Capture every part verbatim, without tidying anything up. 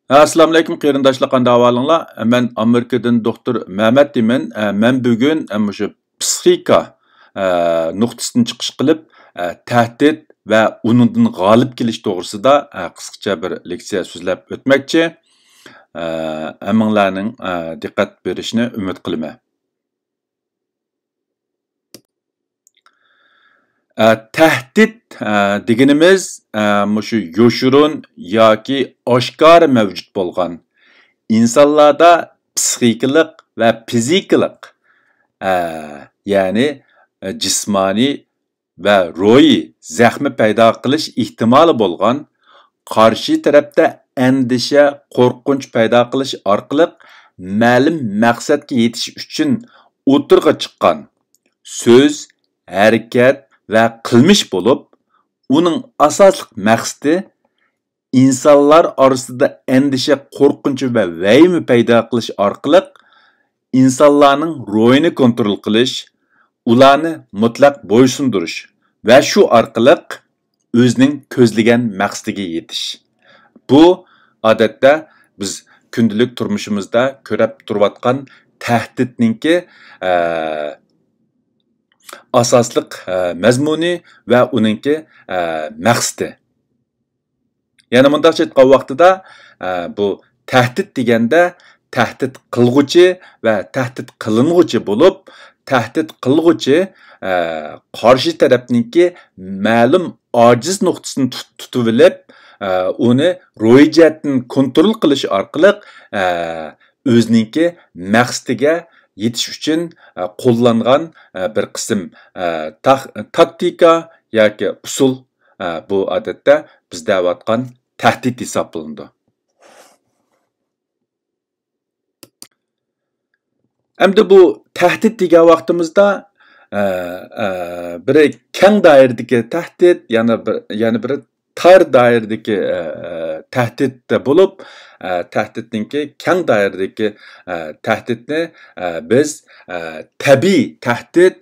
ئەسسالامۇئەلەيكۇم قېرىنداشلار، قانداق ئەھۋالىڭلار؟ مەن ئامېرىكىدىن دوختۇر مەمەت دېيمەن. مەن بۈگۈن مۇشۇ پسىخىكا نۇقتىسىدىن چىقىش قىلىپ، تەھدىت ۋە ئۇنىڭدىن غالىب كېلىش توغرىسىدا قىسقىچە بىر لېكسىيە سۆزلەپ ئۆتمەكچى. ھەممىڭلارنىڭ دىققەت بېرىشىنى ئۈمىد قىلىمەن. ئە، تەھدىت، ئە، دېگىنىمىز، ئە، مۇشۇ يوشۇرۇن ياكى ئاشكارا مەۋجۇت بولغان، ئىنسانلاردا پسىخىكىلىق ۋە فىزىكىلىق، ئە، يەنى، ئە، جىسمانىي ۋە روھىي زەخمى پەيدا قىلىش ئېھتىمالى بولغان، قارشى تەرەپتە ئەندىشە، قورقۇنچ پەيدا قىلىش ئارقىلىق مەلۇم مەقسەتكە يېتىش ئۈچۈن ئوتتۇرىغا چىققان سۆز، ھەرىكەت ۋە قىلمىش بولۇپ، ئۇنىڭ ئاساسلىق مەقسىتى ئىنسانلار ئارىسىدا ئەندىشە، قورقۇنچ ۋە ۋەھىمە پەيدا قىلىش ئارقىلىق ئىنسانلارنىڭ روھىنى كونترول قىلىش، ئۇلارنى مۇتلەق بويسۇندۇرۇش ۋە شۇ ئارقىلىق ئۆزىنىڭ كۆزلىگەن مەقسىتىگە يېتىش. بۇ، ئادەتتە، بىز كۈندىلىك تۇرمۇشىمىزدا كۆرۈپ تۇرۇۋاتقان تەھدىتنىڭكى، ئە، ئاساسلىق، ئە، مەزمۇنى ۋە ئۇنىڭكى، ئە، مەقسىتى. يەنە مۇنداقچە ئېيتقان ۋاقتىدا، ئە، بۇ تەھدىت دېگەندە تەھدىت قىلغۇچى ۋە تەھدىت قىلىنغۇچى بولۇپ، تەھدىت قىلغۇچى، ئە، قارشى تەرەپنىڭكى مەلۇم ئاجىز نۇقتىسىنى تۇت-، تۇتۇۋېلىپ، ئە، ئۇنى روھىي جەھەتتىن كونترول قىلىش ئارقىلىق، ئە، ئۆزىنىڭكى مەقسىتىگە يېتىش ئۈچۈن، ئە، قوللانغان، ئە، بىر قىسىم، ئە، تاق-، تاكتىكا ياكى ئۇسۇل، ئە، بۇ ئادەتتە بىز دەۋاتقان تەھدىت ھېسابلىنىدۇ. ئەمدى بۇ تەھدىت دېگەن ۋاقتىمىزدا، ئە، ئە، بىرى كەڭ دائىرىدىكى تەھدىت، يەنە بىر، يەنە بىرى تار دائىرىدىكى، ئە، ئە، تەھدىت بولۇپ، ئە، تەھدىتنىڭكى كەڭ دائىرىدىكى، ئە، تەھدىتنى، ئە، بىز، ئە، تەبىئىي تەھدىت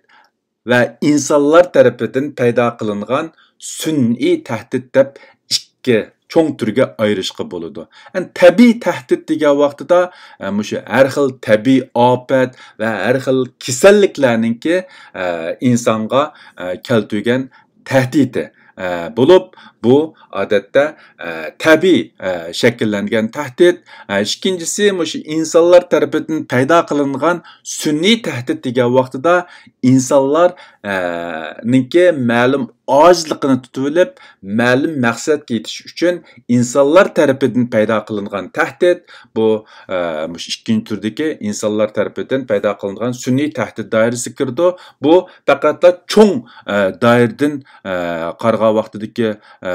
ۋە ئىنسانلار تەرىپىدىن پەيدا قىلىنغان سۈنئىي تەھدىت دەپ ئىككى چوڭ تۈرگە ئايرىشقا بولىدۇ. يەنى تەبىئىي تەھدىت دېگەن ۋاقتىدا، ئە، مۇشۇ ھەر خىل تەبىئىي ئاپەت ۋە ھەر خىل كېسەللىكلەرنىڭكى، ئە، ئىنسانغا، ئە، كەلتۈرگەن تەھدىتى، ئە، بولۇپ، بۇ ئادەتتە، ئە، تەبىئىي، ئە، شەكىللەنگەن تەھدىت. ئە، ئىككىنچىسى، مۇشۇ ئىنسانلار تەرىپىدىن پەيدا قىلىنغان سۈنئىي تەھدىت دېگەن ۋاقتىدا ئىنسانلار، ئە، نىڭكى مەلۇم ئاجىزلىقىنى تۇتۇۋېلىپ، مەلۇم مەقسەتكە يېتىش ئۈچۈن ئىنسانلار تەرىپىدىن پەيدا قىلىنغان تەھدىت، بۇ، ئە، مۇشۇ ئىككىنچى تۈردىكى ئىنسانلار تەرىپىدىن پەيدا قىلىنغان سۈنئىي تەھدىت دائىرىسىگە كىرىدۇ. بۇ پەقەتلا چوڭ، ئە، دائىرىدىن، ئە، قارىغان ۋاقتىدىكى، ئە،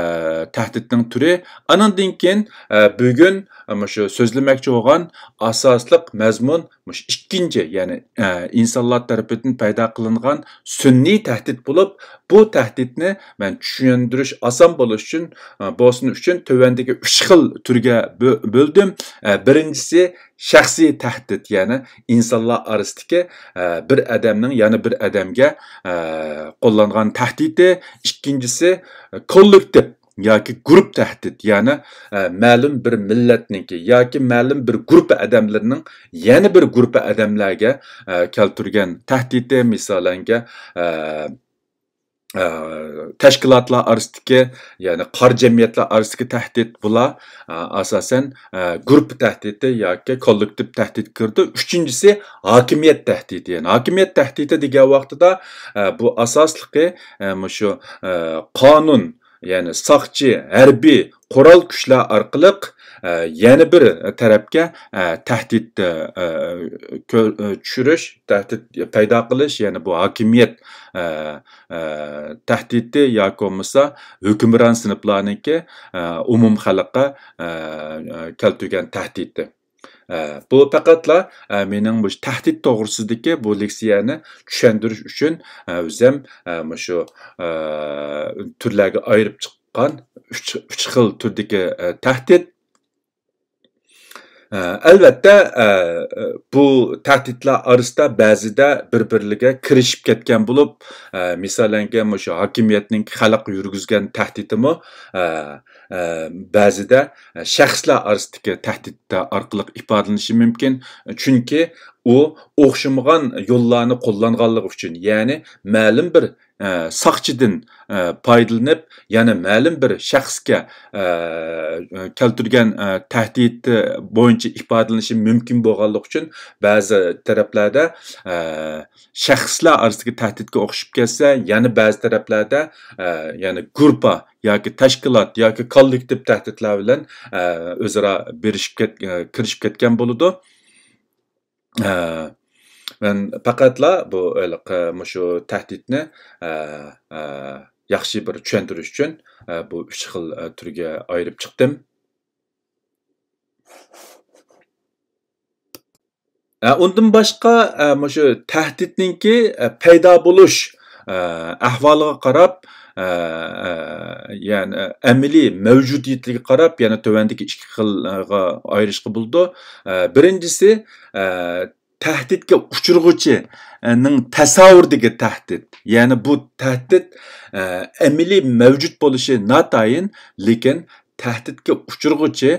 تەھدىتنىڭ تۈرى. ئانىڭدىن كېيىن، ئە، بۈگۈن مۇشۇ سۆزلىمەكچى بولغان ئاساسلىق مەزمۇن مۇشۇ ئىككىنچى، يەنى، ئە، ئىنسانلار تەرىپىدىن پەيدا قىلىنغان سۈنئىي تەھدىت بولۇپ، بۇ تەھدىتنى مەن چۈشەندۈرۈش ئاسان بولۇش ئۈچۈن، ئە، بولسۇن ئۈچۈن تۆۋەندىكى ئۈچ خىل تۈرگە بۆ-، بۆلدۈم. ئە، بىرىنچىسى شەخسىي تەھدىت، يەنى ئىنسانلار ئارىسىدىكى، ئە، بىر ئادەمنىڭ يەنە بىر ئادەمگە، ئە، قوللانغان تەھدىتى. ئىككىنچىسى، ئە، كوللېكتىپ ياكى گۇرۇپ تەھدىت، يەنى، ئە، مەلۇم بىر مىللەتنىڭكى ياكى مەلۇم بىر گۇرۇپپا ئادەملىرىنىڭ يەنە بىر گۇرۇپپا ئادەملەرگە، ئە، كەلتۈرگەن تەھدىتى، مىسالەنگە، ئە، ئە، تەشكىلاتلار ئارىسىدىكى، يەنى قارا جەمئىيەتلەر ئارىسىدىكى تەھدىت بۇلار، ئە، ئاساسەن، ئە، گۇرۇپپا تەھدىتى ياكى كوللېكتىپ تەھدىتكە كىرىدۇ. ئۈچىنچىسى ھاكىمىيەت تەھدىتى. يەنى ھاكىمىيەت تەھدىتى دېگەن ۋاقتىدا، ئە، بۇ ئاساسلىقى، ئە، مۇشۇ، ئە، قانۇن، يەنى ساقچى، ھەربىي، قورال كۈچلەر ئارقىلىق، ئە، يەنە بىر تەرەپكە، ئە، تەھدىت، ئە، كۆ-، ئە، چۈشۈرۈش، تەھدىت پەيدا قىلىش، يەنى بۇ ھاكىمىيەت، ئە، ئە، تەھدىتى ياكى بولمىسا ھۆكۈمران سىنىپلارنىڭكى، ئە، ئومۇم خەلققە، ئە، ئە، كەلتۈرگەن تەھدىتى. ئە، بۇ پەقەتلا، ئە، مېنىڭ مۇشۇ تەھدىت توغرىسىدىكى بۇ لېكسىيەنى چۈشەندۈرۈش ئۈچۈن، ئە، ئۆزۈم، ئە، مۇشۇ، ئە، تۈرلەرگە ئايرىپ چىققان ئۈچ، ئۈچ خىل تۈردىكى، ئە، تەھدىت. ئەلۋەتتە، بۇ تەھدىتلەر ئارىسىدا بەزىدە بىر-بىرلىرىگە كىرىشىپ كەتكەن بولۇپ، مىسالەنگە مۇشۇ ھاكىمىيەتنىڭ خەلققە يۈرگۈزگەن تەھدىتىمۇ بەزىدە شەخسلەر ئارىسىدىكى تەھدىت ئارقىلىق ئىپادىلىنىشى مۇمكىن. چۈنكى ئۇ ئوخشىمىغان يوللارنى قوللانغانلىقى ئۈچۈن، يەنى مەلۇم بىر ئە، ساقچىدىن، ئە، پايدىلىنىپ، يەنە مەلۇم بىر شەخسكە، ئە، كەلتۈرگەن، ئە، تەھدىتى بويىچە ئىپادىلىنىشى مۇمكىن بولغانلىقى ئۈچۈن، بەزى تەرەپلەردە، ئە، شەخسلەر ئارىسىدىكى تەھدىتكە ئوخشىشىپ كەتسە، يەنە بەزى تەرەپلەردە، ئە، يەنە گۇرۇپپا ياكى تەشكىلات ياكى كوللېكتىپ تەھدىتلەر بىلەن، ئە، ئۆزئارا بېرىشىپ كەت-، ئە، كىرىشىپ كەتكەن بولىدۇ. ئە، مەن پەقەتلا بۇ ھېلىقى مۇشۇ تەھدىتنى، ئە، ئە، ياخشى بىر چۈشەندۈرۈش ئۈچۈن، ئە، بۇ ئۈچ خىل، ئە، تۈرگە ئايرىپ چىقتىم. ئە، ئۇندىن باشقا، ئە، مۇشۇ تەھدىتنىڭكى، ئە، پەيدا بولۇش، ئە، ئەھۋالىغا قاراپ، ئە، ئە، يەنى ئەمەلىي مەۋجۇدىيىتىگە قاراپ يەنە تۆۋەندىكى ئىككى خىلغا ئايرىشقا بولىدۇ. ئە، بىرىنچىسى، ئە، تەھدىتكە ئۇچرىغۇچىنىڭ تەسەۋۋۇرىدىكى تەھدىت. يەنى بۇ تەھدىت، ئە، ئەمەلىي مەۋجۇت بولۇشى ناتايىن، لېكىن تەھدىتكە ئۇچرىغۇچى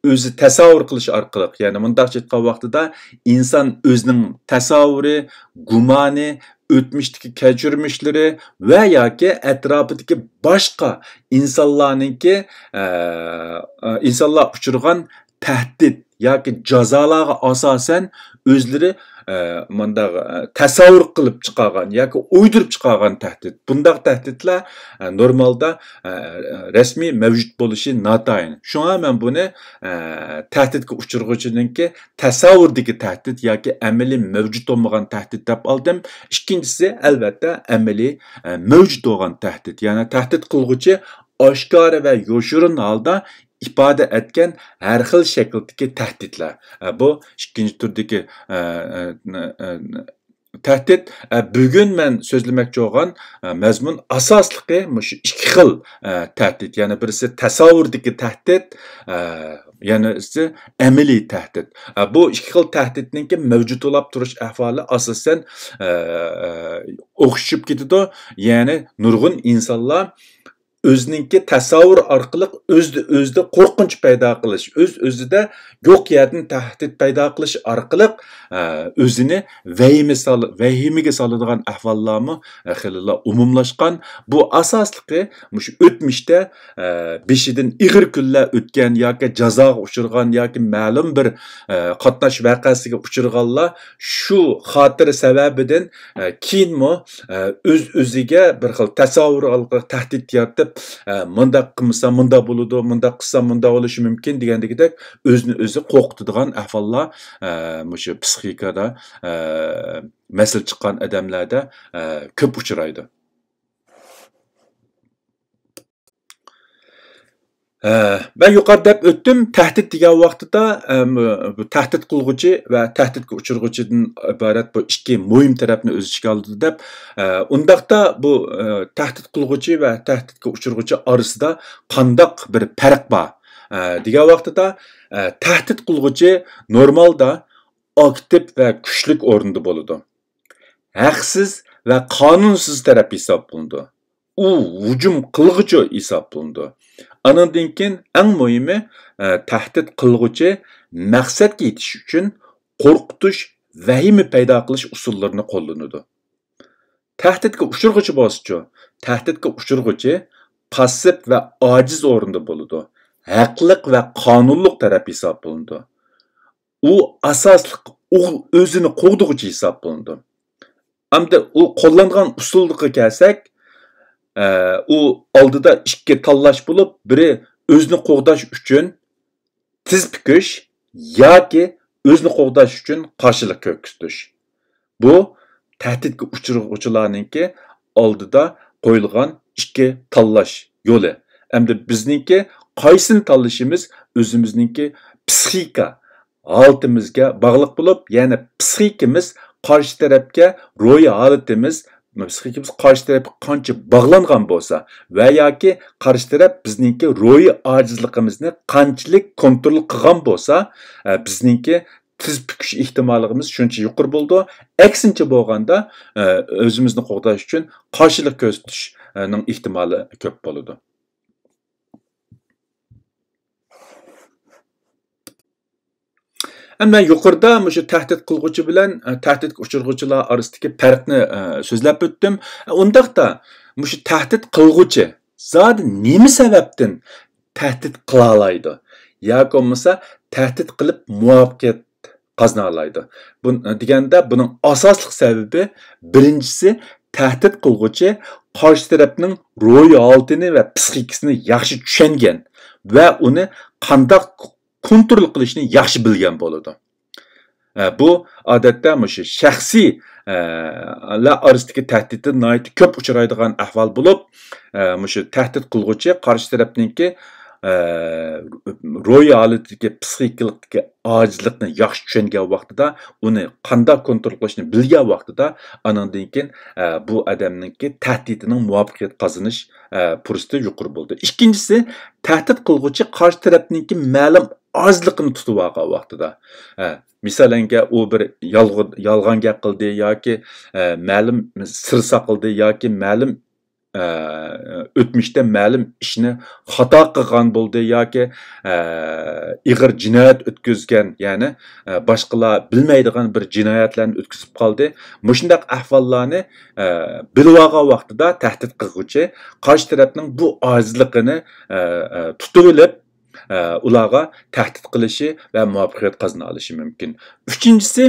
ئۆزى تەسەۋۋۇر قىلىش ئارقىلىق، يەنى مۇنداقچە ئېيتقان ۋاقتىدا ئىنسان ئۆزىنىڭ تەسەۋۋۇرى، گۇمانى، ئۆتمۈشتىكى كەچۈرمىشلىرى ۋە ياكى ئەتراپىدىكى باشقا ئىنسانلارنىڭكى، ئە، ئە، ئىنسانلار ئۇچرىغان تەھدىت ياكى جازالارغا ئاساسەن ئۆزلىرى، ئە، مۇنداق، ئە، تەسەۋۋۇر قىلىپ چىقارغان ياكى ئويدۇرۇپ چىقارغان تەھدىت. بۇنداق تەھدىتلەر، ئە، نورمالدا، ئە، رەسمىي مەۋجۇت بولۇشى ناتايىن. شۇڭا مەن بۇنى، ئە، تەھدىتكە ئۇچرىغۇچىنىڭكى تەسەۋۋۇردىكى تەھدىت ياكى ئەمەلىي مەۋجۇت بولمىغان تەھدىت دەپ ئالدىم. ئىككىنچىسى، ئەلۋەتتە، ئەمەلىي، ئە، مەۋجۇت بولغان تەھدىت. يەنى تەھدىت قىلغۇچى ئاشكارا ۋە يوشۇرۇن ھالدا ئىپادە ئەتكەن ھەر خىل شەكىلدىكى تەھدىتلەر. ئە، بۇ ئىككىنچى تۈردىكى، ئە، ئە، ئە، تەھدىت. ئە، بۈگۈن مەن سۆزلىمەكچى بولغان، ئە، مەزمۇن ئاساسلىقى مۇشۇ ئىككى خىل، ئە، تەھدىت. يەنى بىرسى تەسەۋۋۇردىكى تەھدىت، ئە، يەنە بىرسى ئەمەلىي تەھدىت. ئە، بۇ ئىككى خىل تەھدىتنىڭكى مەۋجۇت بولاپ تۇرۇش ئەھۋالى ئاساسەن، ئە، ئە، ئوخشىشىپ كېتىدۇ. يەنى نۇرغۇن ئىنسانلار ئۆزىنىڭكى تەسەۋۋۇر ئارقىلىق ئۆزدە، ئۆزىدە قورقۇنچ پەيدا قىلىش، ئۆز ئۆزىدە يوق يەردىن تەھدىت پەيدا قىلىش ئارقىلىق، ئە، ئۆزىنى ۋەھىمە سال-، ۋەھىمىگە سالىدىغان ئەھۋاللارمۇ، ئە، خېلىلا ئومۇملاشقان. بۇ ئاساسلىقى مۇشۇ ئۆتمۈشتە، ئە، بېشىدىن ئېغىر كۈنلەر ئۆتكەن ياكى جازاغا ئۇچرىغان ياكى مەلۇم بىر، ئە، قاتناش ۋەقەسىگە ئۇچرىغانلار شۇ خاتىرە سەۋەبىدىن، ئە، كېيىنمۇ، ئە، ئۆز-ئۆزىگە بىر خىل تەسەۋۋۇر ئارقىلىق تەھدىت يارىتىپ، ئە، مۇنداق قىلمىسام مۇنداق بولىدۇ، مۇنداق قىلسام مۇنداق بولۇشى مۇمكىن دېگەندىكىدەك ئۆزىنى ئۆزى قورقۇتىدىغان ئەھۋاللار، ئە، مۇشۇ پسىخىكادا، ئە، مەسىلە چىققان ئادەملەردە، ئە، كۆپ ئۇچرايدۇ. ئە، مەن يۇقىرىدا دەپ ئۆتتۈم، تەھدىت دېگەن ۋاقتىدا، ئەم، بۇ تەھدىت قىلغۇچى ۋە تەھدىتكە ئۇچرىغۇچىدىن ئىبارەت بۇ ئىككى مۇھىم تەرەپنى ئۆز ئىچىگە ئالىدۇ دەپ، ئە، ئۇنداقتا بۇ، ئە، تەھدىت قىلغۇچى ۋە تەھدىتكە ئۇچرىغۇچى ئارىسىدا قانداق بىر پەرق بار؟ ئە، دېگەن ۋاقتىدا، ئە، تەھدىت قىلغۇچى نورمالدا ئاكتىپ ۋە كۈچلۈك ئورۇندا بولىدۇ. ھەقسىز ۋە قانۇنسىز تەرەپ ھېسابلىنىدۇ. ئۇ ھۇجۇم قىلغۇچى ھېسابلىنىدۇ. ئانىڭدىن كېيىن ئەڭ مۇھىمى، ئە، تەھدىت قىلغۇچى مەقسەتكە يېتىش ئۈچۈن قورقۇتۇش، ۋەھىمە پەيدا قىلىش ئۇسۇللىرىنى قوللىنىدۇ. تەھدىتكە ئۇچرىغۇچى بولسىچۇ؟ تەھدىتكە ئۇچرىغۇچى پاسسىپ ۋە ئاجىز ئورۇندا بولىدۇ. ھەقلىق ۋە قانۇنلۇق تەرەپ ھېسابلىنىدۇ. ئۇ ئاساسلىق ئۇ-، ئۆزىنى قوغدىغۇچى ھېسابلىنىدۇ. ئەمدى ئۇ قوللانغان ئۇسۇللۇققا كەلسەك، ئە، ئۇ ئالدىدا ئىككى تاللاش بولۇپ، بىرى ئۆزىنى قوغداش ئۈچۈن تىز پۈكۈش ياكى ئۆزىنى قوغداش ئۈچۈن قارشىلىق كۆرسىتىش. بۇ تەھدىتكە ئۇچرىغۇچىلارنىڭكى ئالدىدا قويۇلغان ئىككى تاللاش يولى. ئەمدى بىزنىڭكى قايسىنى تاللىشىمىز ئۆزىمىزنىڭكى پسىخىكا ھالىتىمىزگە باغلىق بولۇپ، يەنى پسىخىكىمىز قارشى تەرەپكە روھىي ھالىتىمىز پسىخىكىمىز قارشى تەرەپكە قانچە باغلانغان بولسا ۋە ياكى قارشى تەرەپ بىزنىڭكى روھىي ئاجىزلىقىمىزنى قانچىلىك كونترول قىلغان بولسا، ئە، بىزنىڭكى تىز پۈكۈش ئېھتىماللىقىمىز شۇنچە يۇقىرى بولىدۇ. ئەكسىنچە بولغاندا، ئە، ئۆزىمىزنى قوغداش ئۈچۈن قارشىلىق كۆرسىتىشنىڭ ئېھتىمالى كۆپ بولىدۇ. ئەمما يۇقىرىدا مۇشۇ تەھدىت قىلغۇچى بىلەن، ئە، تەھدىتكە ئۇچرىغۇچىلار ئارىسىدىكى پەرقنى، ئە، سۆزلەپ ئۆتتۈم. ئۇنداقتا مۇشۇ تەھدىت قىلغۇچى زادى نېمە سەۋەبتىن تەھدىت قىلالايدۇ؟ ياكى بولمىسا تەھدىت قىلىپ مۇۋەپپەقىيەت قازىنالايدۇ. بۇ، دېگەندە بۇنىڭ ئاساسلىق سەۋەبى، بىرىنچىسى، تەھدىت قىلغۇچى قارشى تەرەپنىڭ روھىي ھالىتىنى ۋە پسىخىكىسىنى ياخشى چۈشەنگەن ۋە ئۇنى قانداق كونترول قىلىشنى ياخشى بىلگەن بولىدۇ. ئە، بۇ ئادەتتە مۇشۇ شەخسىي، ئە، لار ئارىسىدىكى تەھدىتتە ناھايىتى كۆپ ئۇچرايدىغان ئەھۋال بولۇپ، ئە، مۇشۇ تەھدىت قىلغۇچى قارشى تەرەپنىڭكى، ئە، روھىي ھالىتىدىكى پسىخىكىلىقتىكى ئاجىزلىقنى ياخشى چۈشەنگەن ۋاقتىدا، ئۇنى قانداق كونترول قىلىشنى بىلگەن ۋاقتىدا، ئانىڭدىن كېيىن، ئە، بۇ ئادەمنىڭكى تەھدىتىنىڭ مۇۋەپپەقىيەت قازىنىش، ئە، پۇرسىتى يۇقىرى بولىدۇ. ئىككىنچىسى، تەھدىت قىلغۇچى قارشى تەرەپنىڭكى مەلۇم ئاجىزلىقىنى تۇتۇۋالغان ۋاقتىدا، ئە، مىسالەنگە، ئۇ بىر يالغۇ-، يالغان گەپ قىلدى ياكى، ئە، مەلۇم سىر ساقلىدى ياكى مەلۇم، ئە، ئۆتمۈشتە مەلۇم ئىشنى خاتا قىلغان بولدى ياكى، ئە، ئېغىر جىنايەت ئۆتكۈزگەن، يەنى، ئە، باشقىلار بىلمەيدىغان بىر جىنايەتلەرنى ئۆتكۈزۈپ قالدى. مۇشۇنداق ئەھۋاللارنى، ئە، بىلىۋالغان ۋاقتىدا تەھدىت قىلغۇچى قارشى تەرەپنىڭ بۇ ئاجىزلىقىنى، ئە، ئە، تۇتۇۋېلىپ، ئە، ئۇلارغا تەھدىت قىلىشى ۋە مۇۋەپپەقىيەت قازىنالىشى مۇمكىن. ئۈچىنچىسى،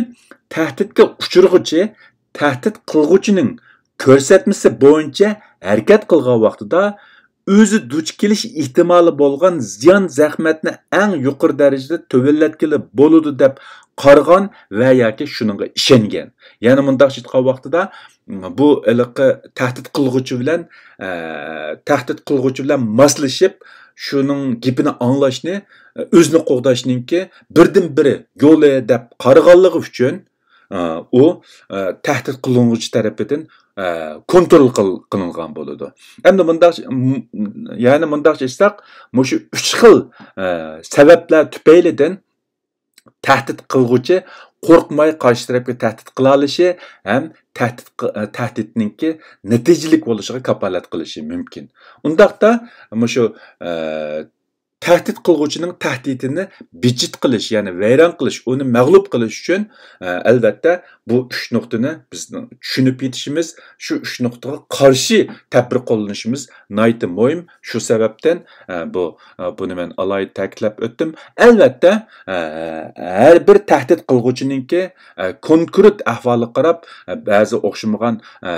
تەھدىتكە ئۇچرىغۇچى تەھدىت قىلغۇچىنىڭ كۆرسەتمىسى بويىچە ھەرىكەت قىلغان ۋاقتىدا ئۆزى دۇچ كېلىش ئېھتىمالى بولغان زىيان زەخمەتنى ئەڭ يۇقىرى دەرىجىدە تۆۋەنلەتكىلى بولىدۇ دەپ قارىغان ۋە ياكى شۇنىڭغا ئىشەنگەن. يەنى مۇنداقچە ئېيتقان ۋاقتىدا، بۇ ھېلىقى تەھدىت قىلغۇچى بىلەن، ئە، تەھدىت قىلغۇچى بىلەن ماسلىشىپ، شۇنىڭ گېپىنى ئاڭلاشنى، ئۆزىنى قوغداشنىڭكى بىردىنبىر يولى دەپ قارىغانلىقى ئۈچۈن، ئە، ئۇ، ئە، تەھدىت قىلىنغۇچى تەرىپىدىن، ئە، كونترول قىل-، قىلىنغان بولىدۇ. ئەمدى مۇنداق، م-، يەنى مۇنداقچە ئېيتساق، مۇشۇ ئۈچ خىل، ئە، سەۋەبلەر تۈپەيلىدىن تەھدىت قىلغۇچى قورقماي قارشى تەرەپكە تەھدىت قىلالىشى ھەم تەھدىت قى-، تەھدىتنىڭكى نەتىجىلىك بولۇشىغا كاپالەت قىلىشى مۇمكىن. ئۇنداقتا مۇشۇ، ئە، تەھدىت قىلغۇچىنىڭ تەھدىتىنى بىجىت قىلىش، يەنى ۋەيران قىلىش، ئۇنى مەغلۇپ قىلىش ئۈچۈن، ئە، ئەلۋەتتە، بۇ ئۈچ نۇقتىنى بىزنىڭ چۈشىنىپ يېتىشىمىز، شۇ ئۈچ نۇقتىغا قارشى تەدبىر قوللىنىشىمىز ناھايىتى مۇھىم. شۇ سەۋەبتىن، ئە، بۇ، ئە، بۇنى مەن ئالاھىدە تەكىتلەپ ئۆتتۈم. ئەلۋەتتە، ئە، ھەر بىر تەھدىت قىلغۇچىنىڭكى، ئە، كونكرېت ئەھۋالىغا قاراپ، ئە، بەزى ئوخشىمىغان، ئە،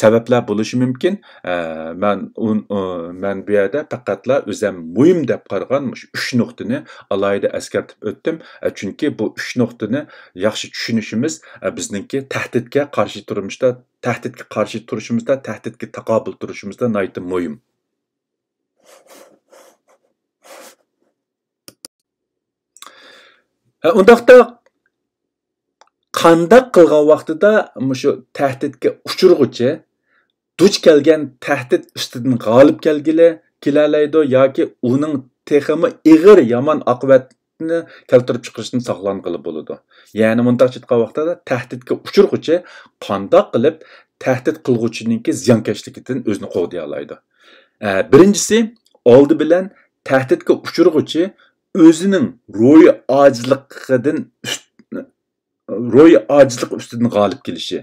سەۋەبلەر بولۇشى مۇمكىن. ئە، مەن ئۇن-، ئۇ، مەن بۇ يەردە پەقەتلا ئۆزەم مۇھىم دەپ قارىغان مۇشۇ ئۈچ نۇقتىنى ئالاھىدە ئەسكەرتىپ ئۆتتۈم. ئە، چۈنكى بۇ ئۈچ نۇقتىنى ياخشى چۈشىنىشىمىز، ئە، بىزنىڭكى تەھدىتكە قارشى تۇرمۇشتا، تەھدىتكە قارشى تۇرۇشىمىزدا، تەھدىتكە تاقابىل تۇرۇشىمىزدا ناھايىتى مۇھىم. ھە، ئۇنداقتا قانداق قىلغان ۋاقتىدا مۇشۇ تەھدىتكە ئۇچرىغۇچى دۇچ كەلگەن تەھدىت ئۈستىدىن غالىب كەلگىلى كېلەلەيدۇ ياكى ئۇنىڭ تېخىمۇ ئېغىر يامان ئاقىۋەتنى كەلتۈرۈپ چىقىرىشتىن ساقلانغىلى بولىدۇ؟ يەنى مۇنداقچە ئېيتقان ۋاقتىدا تەھدىتكە ئۇچرىغۇچى قانداق قىلىپ تەھدىت قىلغۇچىنىڭكى زىيانكەشلىكىدىن ئۆزىنى قوغدىيالايدۇ؟ ئە، بىرىنچىسى، ئالدى بىلەن تەھدىتكە ئۇچرىغۇچى ئۆزىنىڭ روھىي ئاجىزلىقىدىن ئۈست-، روھىي ئاجىزلىق ئۈستىدىن غالىب كېلىشى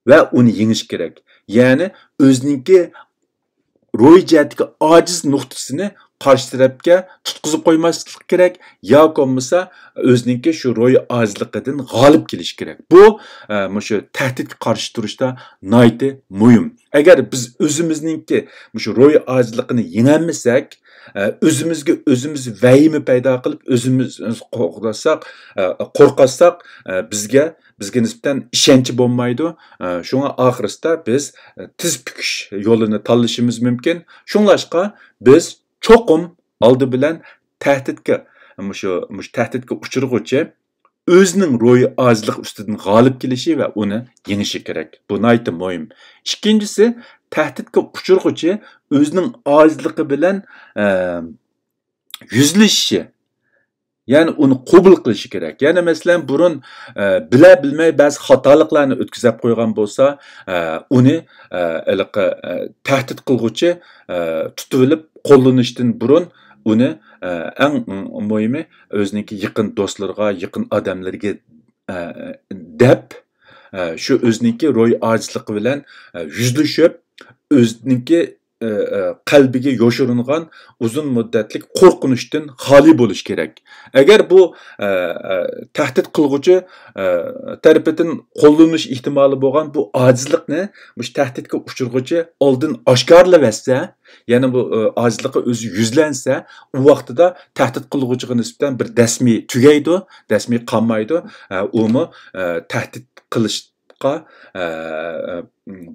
ۋە ئۇنى يېڭىش كېرەك. يەنى ئۆزىنىڭكى روھىي جەھەتتىكى ئاجىز نۇقتىسىنى قارشى تەرەپكە تۇتقۇزۇپ قويماسلىق كېرەك، ياكى بولمىسا ئۆزىنىڭكى شۇ روھىي ئاجىزلىقىدىن غالىب كېلىش كېرەك. بۇ، ئە، مۇشۇ تەھدىتكە قارشى تۇرۇشتا ناھايىتى مۇھىم. ئەگەر بىز ئۆزىمىزنىڭكى مۇشۇ روھىي ئاجىزلىقىنى يېڭەلمىسەك، ئە، ئۆزىمىزگە ئۆزىمىز ۋەھىمە پەيدا قىلىپ، ئۆزىمىز قورقۇتساق، ئە، قورقاتساق، ئە، بىزگە، بىزگە نىسبەتەن ئىشەنچى بولمايدۇ. ئە، شۇڭا ئاخىرسىدا بىز، ئە، تىز پۈكۈش يولىنى تاللىشىمىز مۇمكىن. شۇڭلاشقا بىز چوقۇم ئالدى بىلەن تەھدىتكە، مۇشۇ، مۇشۇ تەھدىتكە ئۇچرىغۇچى ئۆزىنىڭ روھىي ئاجىزلىقى ئۈستىدىن غالىب كېلىشى ۋە ئۇنى يېڭىشى كېرەك. بۇ ناھايىتى مۇھىم. ئىككىنچىسى، تەھدىتكە ئۇچرىغۇچى ئۆزىنىڭ ئاجىزلىقى بىلەن، ئە، يۈزلىشىشى، يەنى ئۇنى قوبۇل قىلىشى كېرەك. يەنى مەسىلەن، بۇرۇن، ئە، بىلە بىلمەي بەزى خاتالىقلارنى ئۆتكۈزۈپ قويغان بولسا، ئە، ئۇنى، ئە، ھېلىقى، ئە، تەھدىت قىلغۇچى، ئە، تۇتۇۋېلىپ قوللىنىشتىن بۇرۇن ئۇنى، ئە، ئەڭ مۇھىمى ئۆزىنىڭكى يېقىن دوستلىرىغا، يېقىن ئادەملىرىگە، ئە، دەپ، ئە، شۇ ئۆزىنىڭكى روھىي ئاجىزلىقى بىلەن، ئە، يۈزلىشىپ، ئۆزىنىڭكى، ئە، ئە، قەلبىگە يوشۇرۇنغان ئۇزۇن مۇددەتلىك قورقۇنچتىن خالىي بولۇش كېرەك. ئەگەر بۇ، ئە، ئە، تەھدىت قىلغۇچى، ئە، تەرىپىدىن قوللىنىش ئېھتىمالى بولغان بۇ ئاجىزلىقنى مۇشۇ تەھدىتكە ئۇچرىغۇچى ئالدىن ئاشكارىلىۋەتسە، يەنى بۇ، ئە، ئاجىزلىقى ئۆزى يۈزلەنسە، ئۇ ۋاقتىدا تەھدىت قىلغۇچىغا نىسبەتەن بىر دەسمى تۈگەيدۇ، دەسمى قالمايدۇ. ئە، ئۇمۇ، ئە، تەھدىت قىلىشقا، ئە،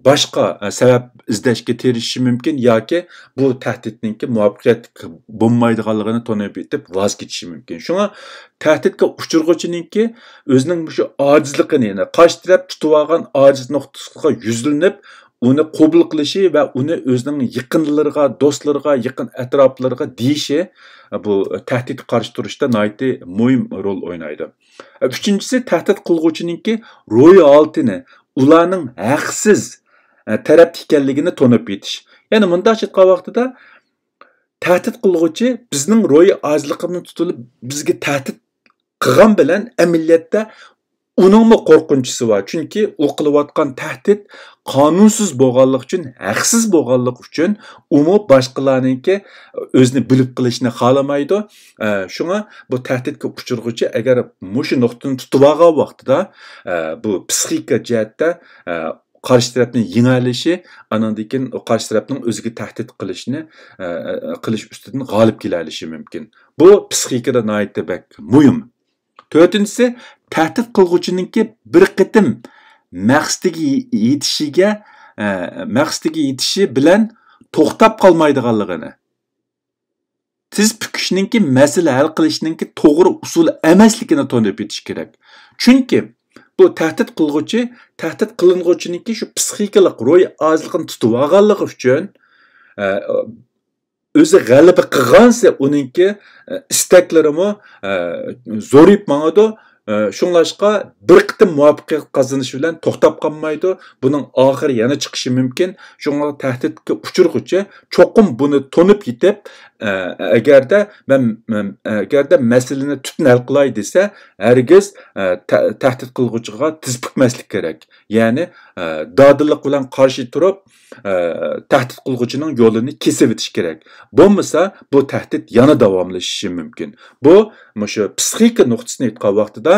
باشقا، ئە، سەۋەب ئىزدەشكە تىرىشىشى مۇمكىن ياكى بۇ تەھدىتنىڭكى مۇۋەپپەقىيەتلىك بولمايدىغانلىقىنى تونۇپ يېتىپ ۋاز كېچىشى مۇمكىن. شۇڭا تەھدىتكە ئۇچرىغۇچىنىڭكى ئۆزىنىڭ مۇشۇ ئاجىزلىقىنى، يەنى قارشى تەرەپ تۇتۇۋالغان ئاجىز نۇقتىسىغا يۈزلىنىپ، ئۇنى قوبۇل قىلىشى ۋە ئۇنى ئۆزىنىڭ يېقىنلىرىغا، دوستلىرىغا، يېقىن ئەتراپلىرىغا دېيىشى، بۇ تەھدىتكە قارشى تۇرۇشتا ناھايىتى مۇھىم رول ئوينايدۇ. ئۈچىنچىسى، تەھدىت قىلغۇچىنىڭكى روھىي ھالىتىنى، ئۇلارنىڭ ھەقسىز، ئە، تەرەپتە ئىكەنلىكىنى تونۇپ يېتىش. يەنى مۇنداق ئېيتقان ۋاقتىدا، تەھدىت قىلغۇچى بىزنىڭ روھىي ئاجىزلىقىمىزنى تۇتۇۋېلىپ بىزگە تەھدىت قىلغان بىلەن ئەمەلىيەتتە ئۇنىڭمۇ قورقۇنچىسى بار. چۈنكى ئۇ قىلىۋاتقان تەھدىت قانۇنسىز بولغانلىقى ئۈچۈن، ھەقسىز بولغانلىقى ئۈچۈن ئۇمۇ باشقىلارنىڭكى ئۆزىنى بىلىپ قېلىشىنى خالىمايدۇ. ئە، شۇڭا بۇ تەھدىتكە ئۇچرىغۇچى ئەگەر مۇشۇ نۇقتىنى تۇتۇۋالغان ۋاقتىدا، ئە، بۇ پسىخىكا جەھەتتە، ئە، قارشى تەرەپنى يېڭەلىشى، ئانىڭدىن كېيىن ئۇ قارشى تەرەپنىڭ ئۆزىگە تەھدىت قىلىشىنى، ئە، ئە، قىلىش ئۈستىدىن غالىب كېلەلىشى مۇمكىن. بۇ پسىخىكىدا ناھايىتى بەك مۇھىم. تۆتىنچىسى، تەھدىت قىلغۇچىنىڭكى بىر قېتىم مەقسىتىگە يېتىشىگە، ئە، مەقسىتىگە يېتىشى بىلەن توختاپ قالمايدىغانلىقىنى، تىز پۈكۈشنىڭكى مەسىلە ھەل قىلىشنىڭكى توغرا ئۇسۇل ئەمەسلىكىنى تونۇپ يېتىش كېرەك. چۈنكى بۇ تەھدىت قىلغۇچى، تەھدىت قىلىنغۇچىنىڭكى شۇ پسىخىكىلىق روھىي ئاجىزلىقىنى تۇتۇۋالغانلىقى ئۈچۈن، ئە، ئۆزى غەلىبە قىلغانسېرى ئۇنىڭكى، ئە، ئىستەكلىرىمۇ، ئە، زورىيىپ ماڭىدۇ. ئە، شۇڭلاشقا بىر قېتىم مۇۋەپپەقىيەت قازىنىش بىلەن توختاپ قالمايدۇ. بۇنىڭ ئاخىرى يەنە چىقىشى مۇمكىن. شۇڭا تەھدىتكە ئۇچرىغۇچى چوقۇم بۇنى تونۇپ يېتىپ، ئە، ئەگەردە مەن، مەن، ئەگەردە مەسىلىنى تۈپتىن ھەل قىلاي دېسە، ھەرگىز، ئە، تە-، تەھدىت قىلغۇچىغا تىز پۈكمەسلىك كېرەك. يەنى، ئە، دادىللىق بىلەن قارشى تۇرۇپ، ئە، تەھدىت قىلغۇچىنىڭ يولىنى كېسىۋېتىش كېرەك. بولمىسا، بۇ تەھدىت يەنە داۋاملىشىشى مۇمكىن. بۇ، مۇشۇ پسىخىكا نۇقتىسىنى ئېيتقان ۋاقتىدا،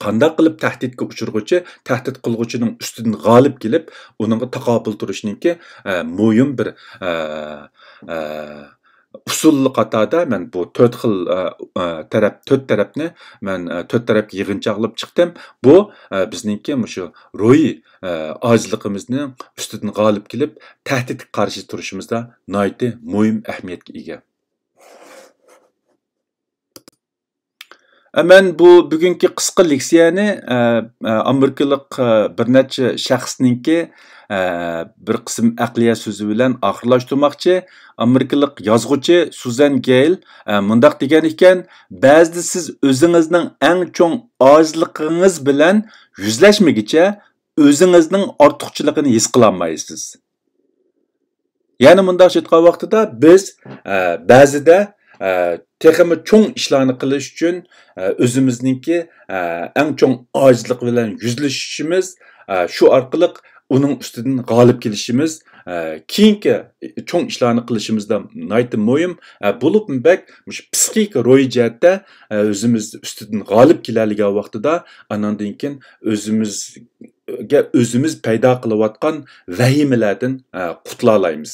قانداق قىلىپ تەھدىتكە ئۇچرىغۇچى تەھدىت قىلغۇچىنىڭ ئۈستىدىن غالىب كېلىپ، ئۇنىڭغا تاقابىل تۇرۇشنىڭكى، ئە، مۇھىم بىر، ئە، ئە، ئۇسۇل قاتارىدا مەن بۇ تۆت خىل، ئە، ئە، تەرەپ، تۆت تەرەپنى مەن، ئە، تۆت تەرەپكە يىغىنچاقلاپ چىقتىم. بۇ، ئە، بىزنىڭكى مۇشۇ روھىي، ئە، ئاجىزلىقىمىزنىڭ ئۈستىدىن غالىب كېلىپ، تەھدىتكە قارشى تۇرۇشىمىزدا ناھايىتى مۇھىم ئەھمىيەتكە ئىگە. ئە، مەن بۇ بۈگۈنكى قىسقا لېكسىيەنى، ئە، ئە، ئامېرىكىلىق، ئە، بىر نەچچە شەخسنىڭكى، ئە، بىر قىسىم ئەقلىيە سۆزى بىلەن ئاخىرلاشتۇرماقچى. ئامېرىكىلىق يازغۇچى سۇزەن گېيل، ئە، مۇنداق دېگەن ئىكەن، بەزىدە سىز ئۆزىڭىزنىڭ ئەڭ چوڭ ئاجىزلىقىڭىز بىلەن يۈزلەشمىگىچە ئۆزىڭىزنىڭ ئارتۇقچىلىقىنى ھېس قىلالمايسىز. يەنى مۇنداقچە ئېيتقان ۋاقتىدا بىز، ئە، بەزىدە، ئە، تېخىمۇ چوڭ ئىشلارنى قىلىش ئۈچۈن، ئە، ئۆزىمىزنىڭكى، ئە، ئەڭ چوڭ ئاجىزلىقى بىلەن يۈزلىشىشىمىز، ئە، شۇ ئارقىلىق ئۇنىڭ ئۈستىدىن غالىب كېلىشىمىز، ئە، كېيىنكى چوڭ ئىشلارنى قىلىشىمىزدا ناھايىتى مۇھىم. ئە، بولۇپمۇ بەك مۇشۇ پسىخىكا روھىي جەھەتتە، ئە، ئۆزىمىز ئۈستىدىن غالىب كېلەلىگەن ۋاقتىدا، ئاناندىن كېيىن ئۆزىمىز گە ئۆزىمىز پەيدا قىلىۋاتقان ۋەھىمىلەردىن، ئە، قۇتۇلالايمىز.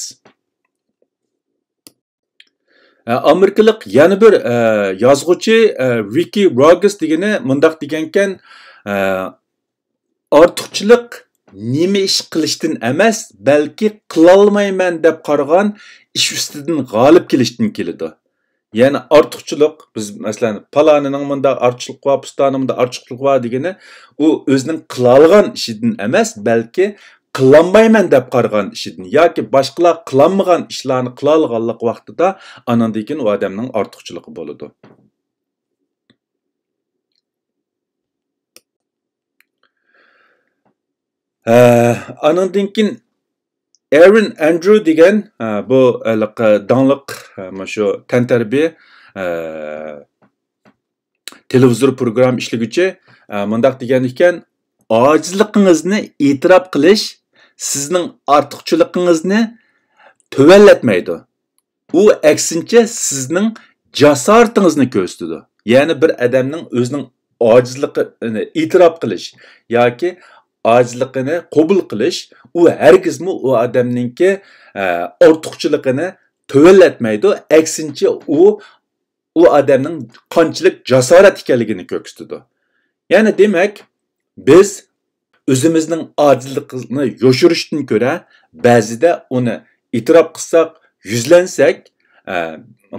ئە، ئامېرىكىلىق يەنە بىر، ئە، يازغۇچى، ئە، ۋىككى روگېرس دېگىنى مۇنداق دېگەنكەن، ئە، ئارتۇقچىلىق نېمە ئىش قىلىشتىن ئەمەس، بەلكى قىلالمايمەن دەپ قارىغان ئىش ئۈستىدىن غالىب كېلىشتىن كېلىدۇ. يەنى ئارتۇقچىلىق، بىز مەسىلەن، پالانىنىڭ مۇنداق ئارتۇقچىلىقى بار، پۇستانىنىڭ مۇنداق ئارتۇقچىلىقى بار دېگىنى، ئۇ ئۆزىنىڭ قىلالىغان ئىشىدىن ئەمەس، بەلكى قىلالمايمەن دەپ قارىغان ئىشىدىن ياكى باشقىلار قىلالمىغان ئىشلارنى قىلالىغانلىق ۋاقتىدا، ئانىڭدىن كېيىن ئۇ ئادەمنىڭ ئارتۇقچىلىقى بولىدۇ. ھە، ئانىڭدىن كېيىن ئېرىن ئەندرۇ دېگەن، ھە، بۇ ھېلىقى داڭلىق، ھە، مۇشۇ تەنتەربىيە، ھە، تېلېۋىزور پروگرامما ئىشلىگۈچى، ھە، مۇنداق دېگەن ئىكەن، ئاجىزلىقىڭىزنى ئېتىراپ قىلىش سىزنىڭ ئارتۇقچىلىقىڭىزنى تۆۋەنلەتمەيدۇ. ئۇ ئەكسىنچە سىزنىڭ جاسارىتىڭىزنى كۆرسىتىدۇ. يەنى بىر ئادەمنىڭ ئۆزىنىڭ ئاجىزلىقىنى ئېتىراپ قىلىش ياكى ئاجىزلىقىنى قوبۇل قىلىش، ئۇ ھەرگىزمۇ ئۇ ئادەمنىڭكى، ئە، ئارتۇقچىلىقىنى تۆۋەنلەتمەيدۇ. ئەكسىنچە، ئۇ، ئۇ ئادەمنىڭ قانچىلىك جاسارەت ئىكەنلىكىنى كۆرسىتىدۇ. يەنى دېمەك، بىز ئۆزىمىزنىڭ ئاجىزلىقىنى يوشۇرۇشتىن كۆرە، بەزىدە ئۇنى ئېتىراپ قىلساق، يۈزلەنسەك، ئە،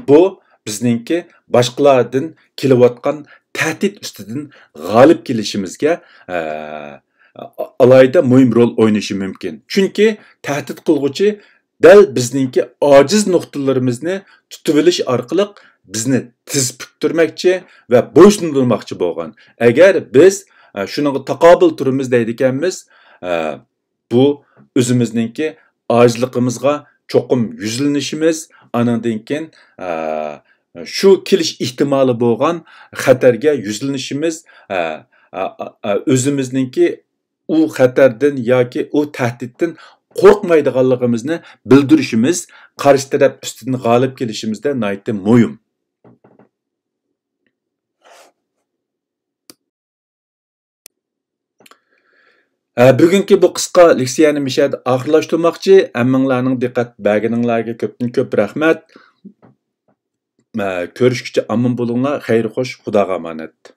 بۇ بىزنىڭكى باشقىلاردىن كېلىۋاتقان تەھدىت ئۈستىدىن غالىب كېلىشىمىزگە، ئە، ئالاھىدە مۇھىم رول ئوينىشى مۇمكىن. چۈنكى تەھدىت قىلغۇچى دەل بىزنىڭكى ئاجىز نۇقتىلىرىمىزنى تۇتۇۋېلىش ئارقىلىق بىزنى تىز پۈكتۈرمەكچى ۋە بويسۇندۇرماقچى بولغان. ئەگەر بىز، ئە، شۇنىڭغا تاقابىل تۇرىمىز دەيدىكەنمىز، ئە، بۇ ئۆزىمىزنىڭكى ئاجىزلىقىمىزغا چوقۇم يۈزلىنىشىمىز، ئانىڭدىن كېيىن، ئە، شۇ كېلىش ئېھتىمالى بولغان خەتەرگە يۈزلىنىشىمىز، ئە، ئە، ئە، ئۆزىمىزنىڭكى ئۇ خەتەردىن ياكى ئۇ تەھدىتتىن قورقمايدىغانلىقىمىزنى بىلدۈرۈشىمىز، قارشى تەرەپ ئۈستىدىن غالىب كېلىشىمىزدە ناھايىتى مۇھىم. ھە، بۈگۈنكى بۇ قىسقا لېكسىيەنى مۇشۇ يەردە ئاخىرلاشتۇرماقچى. ھەممىڭلارنىڭ دىققەت بەرگىنىڭلارغا كۆپتىن كۆپ رەھمەت. ھە، كۆرۈشكىچە ئامان بولۇڭلار. خەير خوش، خۇداغا ئامانەت.